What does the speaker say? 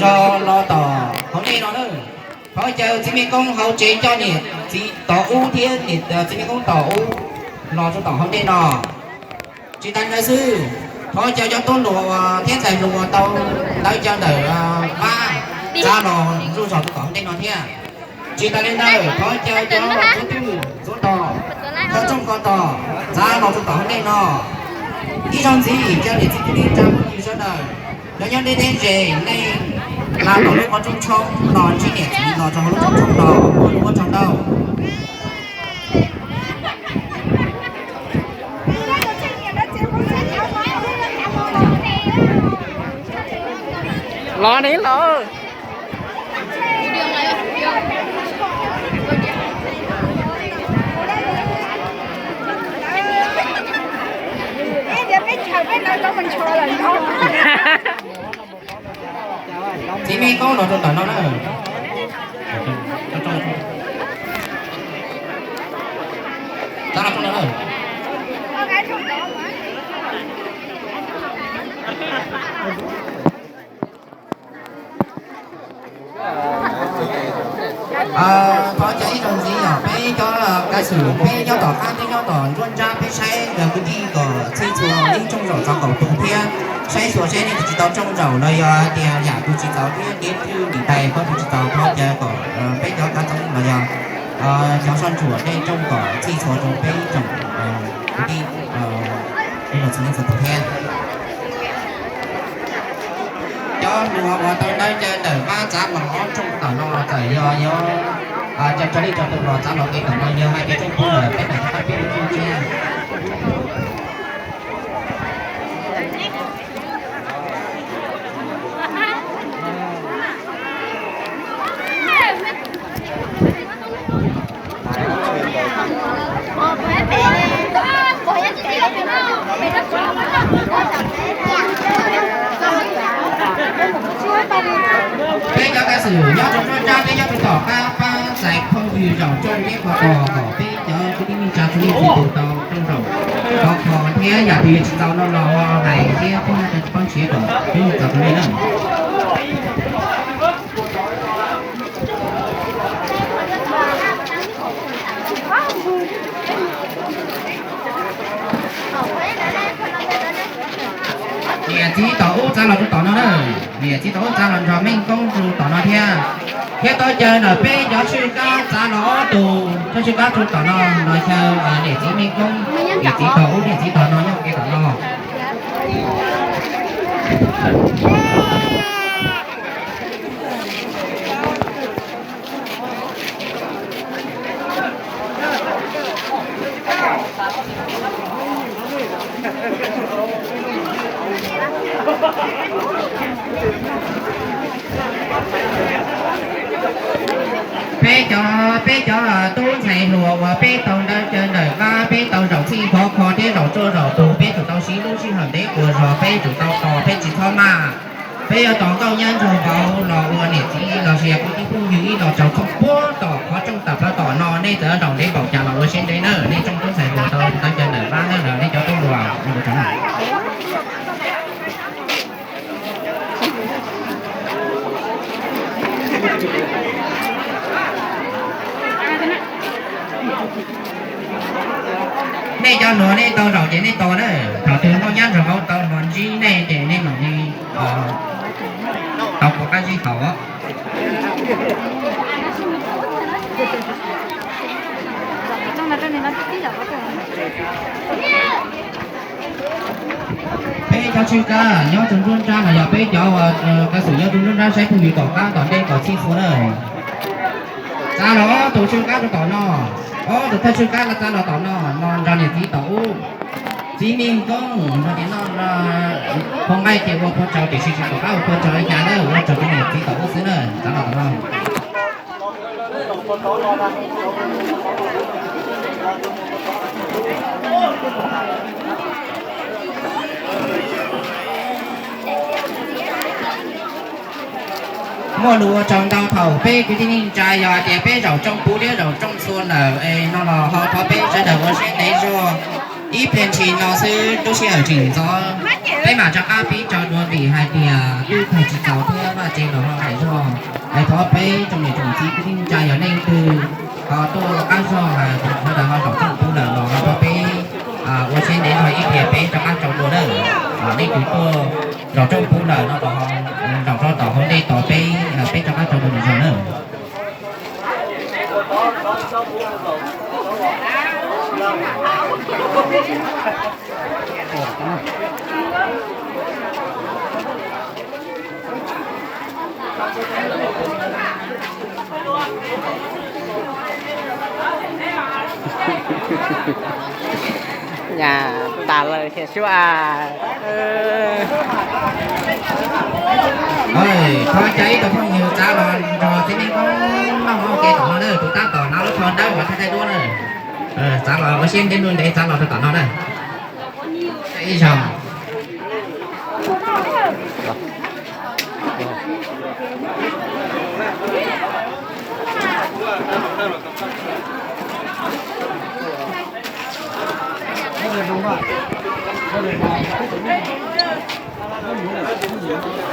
Zog los tom hauv ntej no na. Thov caw txiv Mej Koob hauv tsev coj niam txiv tom ub thiab niam txiv Mej Koob tom ub los rau tom hauv ntej no. Tsis tas li ntawd xwb, thov caw cov tub hluas thiab ntxhais hluas tau ntawv caw ntawm Vab txav los zuj zog rau tom hauv ntej no thiab. Tsis tas li ntawd, thov caw cov txhua twg txhua tos, thawj rooj ko tos txav los rau tom hauv ntej no. Ib zaug ntxiv, cov niam txiv kwv tij neej tsa phooj ywg sawv daws, cov nyob deb deb ze, nej hla tom lub qhov rooj tshoob los ntsib niam txiv los rau hauv lub rooj tshoob no, ua tsaug ntau. Los ne los. Txiv Mej Koob los rau tom no na. Thov caw ib zaug ntxiv yog peb cov kav xwm peb nyob tom qab, peb nyob tom nruab nrab, peb saib kwv tij kom txhij txhua ib rooj zaum txaus kaum tus thiab saib xyuas saib nej tus tsis tau rooj zaum los yog hais tias yam tus tsis txaus thiab ntiv thwj nim tais koj tus tsis txaus, thov caw kom peb cov kav xwm los yog cov soj ntsuam tej rooj kom txhij txhua rau peb tsoom kwv tij ib los txhua leej txhua tus thiab. Cov hluas uas tau ntawv caw ntawm Vab txav los ob rooj tom no txawm yog yuav cov tso lij tso tus los txav los kev tom no yog hais tias rooj pub lawm peb mam rov qab pib lub rooj tsiab. Peb cov kav xwm nyob rau nruab nrab, peb nyob rau tom qab, pab txais phooj ywg zaum rooj thiab kho kho kom peb cov kwv tij neej tsa txhua leej txhua tus tau rooj zaum, kho kho thiab yam twg yuav tsis txaus no los hais thiab peb pab nrhiav kom peb txaus rau nej na. Niam txiv tom ub txav los rau tom no na, niam txiv tom ub txav los nrog Meej Koob rau tom no thiab. Thiab tau caw ntawm peb cov tshwj kab txav los ob tus thawj tshwj kab rau tom no los xyaw niam txiv Meej Koob, niam txiv tom ub niam txiv tom no nyob kev tom no. Peb cov, peb cov tub ntxhais hluas uas peb tau ntawv caw ntawm Vab, peb tau zaum txhij khov kho thiab zaum txuj zaum tus, peb tsum tau siv lub sij hawm ntev ua zog, peb tsum tau tos, peb tsis txhob maj. Peb yuav tos nkauj nyab nraug vauv los ua niam txiv los sis kwv tij phooj ywg ib los tsaws txhob puag tom qhov rooj tawm plaws tom no, nej txawm zaum ntev npaum cas los ua siab ntev na, nej tsoom tub ntxhais hluas tau ntawv caw ntawm Vab na, nej cov tub hluas ua tus tsav na. Nej cov hluas nej tau zaum ces nej tos na, thaum twg nkauj nyab nraug vauv tau los ntsib nej ces nej mam li tau kuv qab zib haus. Peb cov tshwj kab nyob rau nruab nrab no yog peb cov kav xwm nyob rau nruab nrab saib phooj ywg tom qab tom ntej kom txhij txhua na. Txav los ob tus tshwj kab rau tom no, ob tus thawj tshwj kab los txav los tom no, no nrog niam txiv tom ub. Txiv Meej Koob nrog niam no, phoo nqaij ces ua phoo tsaws tiam sis tsis pom qab ua phoo tsaws li cas na, ua tsaws rau niam txiv tom ub xwb na, txav los tom no. Muaj lus ua tsaug ntau thaum peb kwv tij neej tsa yog hais tias peb zaum rooj pub thiab zaum rooj txhua lawm es no los ho thov peb sawv daws ua siab ntev zog ib pliag ntshis no xwb, lub sij hawm tseem ntxov, peb Mam rov qab peb tso dua vim hais tias twb thaij tsis txaus thiab vaj tsev los ho daim zog. Es thov peb tsoom niam tsoom txiv kwv tij neej tsa yog leej twg ho tuaj qab zog sawv daws ho zaum rooj pub lawm los ho rau peb ua siab ntev zog ib pliag peb rov qab tso dua na. Leej twg tuaj zaum rooj pub lawm no los zaum rau tom hauv ntej tos peb, peb rov qab tso dua lwm zaus na. Nyab tas lawm thiab sua. Thov caw ib tug phooj ywg txav los nrog txiv neej Hmoob noj mov ua ke tom no na, tus tab tom hnav lub tsho dawb uas thaij thaij duab na. Txav los ua siab ntev ntev txav los rau tom no na. Ib zaug.